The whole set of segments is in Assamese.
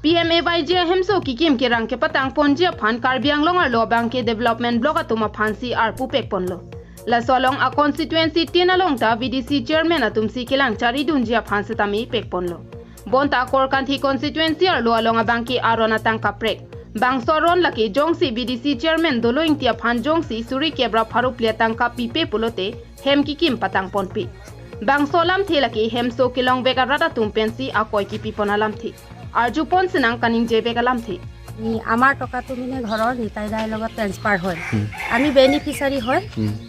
PMAYG hemso kikim ke rang ke patang ponjia phan Karbi Anglong ar lo bangke development block atuma phansi ar pupek ponlo la solong a constituency tinalong ta VDC chairman atum si kelang chari dunjia phansi tami pek ponlo bonta Korkanthi constituency ar lo along a bangke arona tangka prek bangsoron laki jongsi VDC chairman doloing tia phan jongsi suri kebra pharuplia tangka pipe pulote hem kikim patang ponpi bangsolam thelaki hemso kelong beka rata tumpensi akoi ki piponalam the Arju পনসিনাং কানিং জে বেগালাম থি আমাৰ টকাটো মানে ঘৰৰ নিতাই দাইৰ লগত ট্ৰেন্সফাৰ হয়, আমি বেনিফিচাৰী হয়।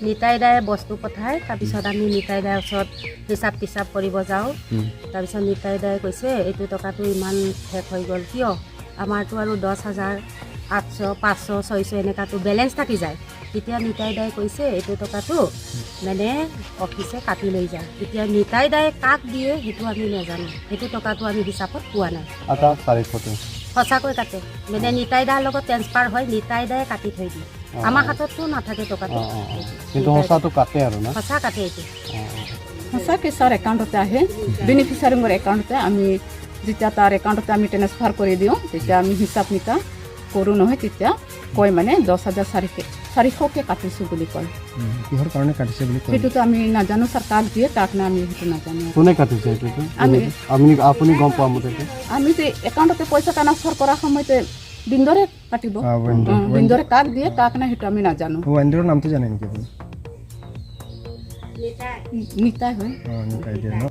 নিতাই দায়ে বস্তু পঠায়, তাৰপিছত আমি নিতাই দাইৰ ওচৰত হিচাপ টিচাপ কৰিব যাওঁ। তাৰপিছত নিতাই দায়ে কৈছে এইটো টকাটো ইমান শেষ হৈ গ'ল কিয়? আমাৰতো আৰু 10,800, 500, 600 এনেকুৱাটো বেলেঞ্চ থাকি যায়। তেতিয়া নিতাই দায়ে কৈছে এইটো টকাটো মানে অফিচে কাটি লৈ যায়। এতিয়া নিতাই দায়ে কাক দিয়ে সেইটো আমি নাজানো, সেইটো টকাটো আমি হিচাপত পোৱা নাই। সঁচাকৈ কাটে, মানে নিতাই দাৰ লগত ট্ৰেন্সফাৰ হয়, নিতাই দায়ে কাটি থৈ দিয়ে, আমাৰ হাতততো নাথাকে টকাটো। কিন্তু সঁচাটো কাটে আৰু না? সঁচা কাটে এইটো। সঁচাকৈ ছাৰ একাউণ্টতে আহে, বেনিফিচাৰীৰ একাউণ্টতে। আমি যেতিয়া তাৰ একাউণ্টতে আমি ট্ৰেন্সফাৰ কৰি দিওঁ, তেতিয়া আমি হিচাপ নিকা কৰোঁ নহয়, তেতিয়া কয় মানে 10,400কে কাটিছোঁ বুলি কয়। কিহৰ কাৰণে কাটিছে বুলি কয়? সেইটোতো আমি নাজানো ছাৰ, কাক দিয়ে কাক না আমি সেইটো নাজানো। কোনে কাটিছে এইটোতো? আপুনি গম পোৱা মতে? আমি যে একাউণ্টতে পইচা ট্ৰান্সফাৰ কৰাৰ সময়তে বিন্দৰে কাটিব, বিন্দৰে কাক দিয়ে কাক নাই সেইটো আমি নাজানো। ৱেণ্ডৰৰ নামটো জানে নেকি আপুনি? নিতাই হয়। নিতাই দিয়ে ন?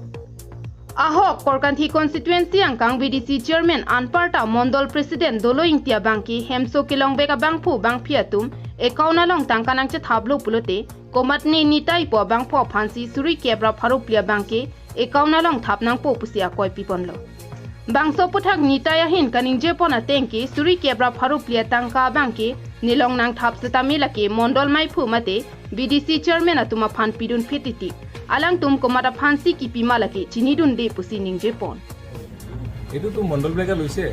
Ahok Korkanthi constituency angkang VDC chairman Anparta Mondol president Dolo Ingtia bangki hemso kilong beka bangphu bangphiatum ekaunalong tangkanang che thablo pulote komatni nitai po bangpho phansi suri kebra pharuplia bangki ekaunalong thapnang po pusia koi piponlo bangso puthak nitai ahin kaning je pona tengki suri kebra pharuplia tangka bangki nilong nang thap setamilaki mondol maiphu mate VDC chairman atuma phan pidun phititi alang tum komata phansi ki pimalaki chinidun de pusi ningje pon। এইটোতো মণ্ডলবিলাকে লৈছে,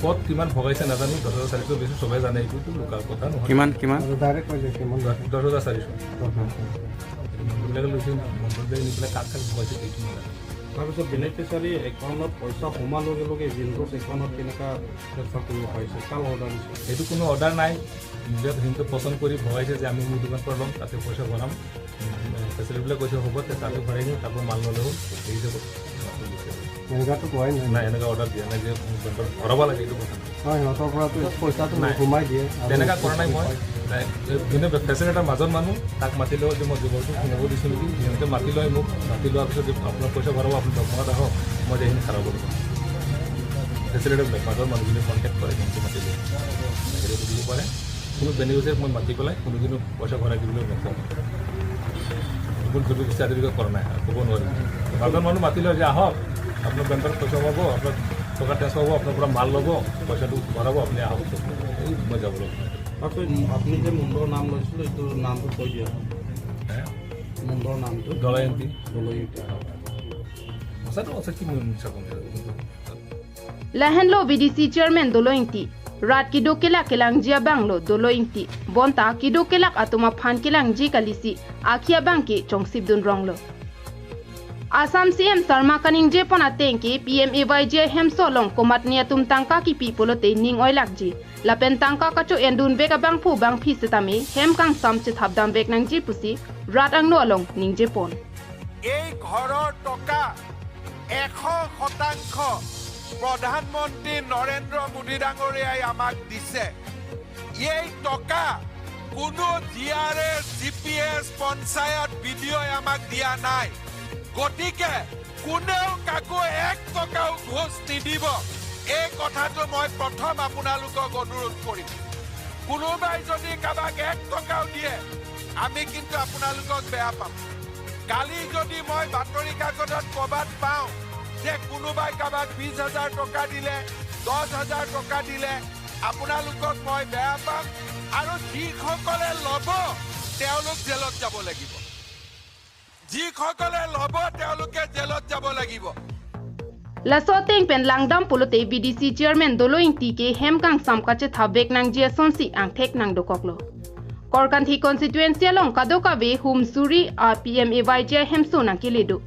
ক'ত কিমান ভগাইছে নাজানো। 10,400 বেছি চবেই জানে, এইটোতো লোকাল কথা নহয়। কিমান কিমান? 10,400 মণ্ডলবিলাকে লৈছে, মণ্ডলবিলাকে নি পেলাই কাক কাক ভগাইছে সেইটো নাজানো। তাৰপিছত বেনিফিচাৰী একাউণ্টত পইচা সোমোৱাৰ লগে লগে এজেণ্টৰ একাউণ্টত কেনেকুৱা ট্ৰেন্সফাৰ কৰিব পাৰিছে? কাৰ অৰ্ডাৰ দিছে? সেইটো কোনো অৰ্ডাৰ নাই, নিজে সিহঁতে পচন্দ কৰি ভগাইছে যে আমি মোৰ দোকানৰ পৰা ল'ম, তাতে পইচা ভৰাম। ফেচিলিটিবিলাক কৈছে হ'ব, তাতে ভৰাই দিম, তাৰপৰা মাল ল'লে হ'ল, সেই হিচাপত এনেকুৱাতো কোৱাই নাই। নাই, এনেকুৱা অৰ্ডাৰ দিয়া নাই যে বেংকত ভৰাব লাগে, এইটো কথা নাই। সিহঁতৰ পৰাতো পইচাটো সোমাই দিয়ে। তেনেকুৱা কৰা নাই মই। যোনে ফেচিলিটাৰ মাজৰ মানুহ তাক মাতি লওঁ যে মই যোগাৰটো কিনিব দিছোঁ নেকি, সিহঁতে মাতি লয় মোক। মাতি লোৱাৰ পিছত আপোনাৰ পইচা ভৰাব, আপুনি দৰমহাত আহক, মই এইখিনি খাৰাব লাগিব। ফেচিলিটাৰ মাজৰ মানুহখিনি কণ্টেক্ট কৰে, সিহঁতে মাতি লয়, সেইটো সুধিব পাৰে। কোনো বেনিফিচিয়াৰীক মই মাতি পেলাই কোনোদিনো পইচা ভৰাই দিবলৈ নকওঁ। কোনো চাৰ্টিফিকেট কৰা নাই, ক'ব নোৱাৰিম। মাজৰ মানুহ মাতি লয় যে আহক, আপোনাৰ বেংকত পইচা পাব, আপোনাৰ টকা ট্ৰেন্সফাৰ হ'ব, আপোনাৰ পৰা মাল ল'ব, পইচাটো ভৰাব, আপুনি আহক। এই মই যাব লাগিব। তাৰপিছত আপুনি যে মুণ্ডৰ নাম লৈছিলে, এইটো নামটো কৈ দিয়া। মুণ্ডৰ নামটো? দলয়ন্তী। দলয়ন্তী। সঁচাটো সঁচা কি মই মিছা ক'ম? Lahenlo VDC chairman Dolo Ingti rat kido kelak kelang jia banglo Dolo Ingti bonta kido kelak atuma phan kelang ji kalisi akhia bangki chongsip dun ronglo। Assam CM Sarma kaning je pona tengki PMAYG hemso long komatnia tum tangka ki pi polote ning oi lakji lapen tangka kacho endun beka bangphu bangphi setami hem kang sam che thapdam bek nang ji pusi rat angno along ning je pon। এই ঘৰৰ টকা 100% প্ৰধানমন্ত্ৰী নৰেন্দ্ৰ মোদী ডাঙৰীয়াই আমাক দিছে। এই টকা কোনো G R S, G P S, panchayat, B D অ'ই আমাক দিয়া নাই। গতিকে কোনেও কাকো এক টকাও ঘোচ নিদিব, এই কথাটো মই প্ৰথম আপোনালোকক অনুৰোধ কৰিম। কোনোবাই যদি কাৰোবাক এক টকাও দিয়ে, আমি কিন্তু আপোনালোকক বেয়া পাম। কালি যদি মই বাতৰি কাকতত ক'ৰবাত পাওঁ যে কোনোবাই কাৰোবাক 20,000 টকা দিলে, 10,000 টকা দিলে, আপোনালোকক মই বেয়া পাম। আৰু যিসকলে ল'ব তেওঁলোক জেলত যাব লাগিব, যিসকলে ল'ব তেওঁলোকে জেলত যাব লাগিব। Laso teng pen langdam pulote VDC chairman Dolo Ingti ke hemkang samka che thabek nang jia sonsi ang thek nang dokoklo। Korkanthi constituency along kadoka be hum suri a PMAYG hemso nang kilidu।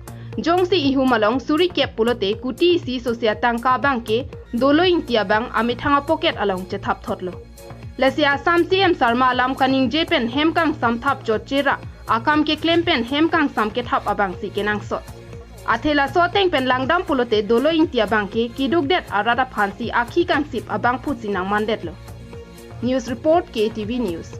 Jongsi ihumalong suri kep pulote kuti si sosia tangka bangke Dolo ingtia bang ami thanga pocket along che thap thotlo. Lasi Assam CM Sarma alam kaning jepen hemkang sam thap chot chera akam ke claim pen hemkang sam ke thap abang si kenang sot. Athela soteng pen langdam pulote dolo ingtia bangke kiduk det arada phansi akhi kang sip abang phu sinang mandet lo. News report KTV News.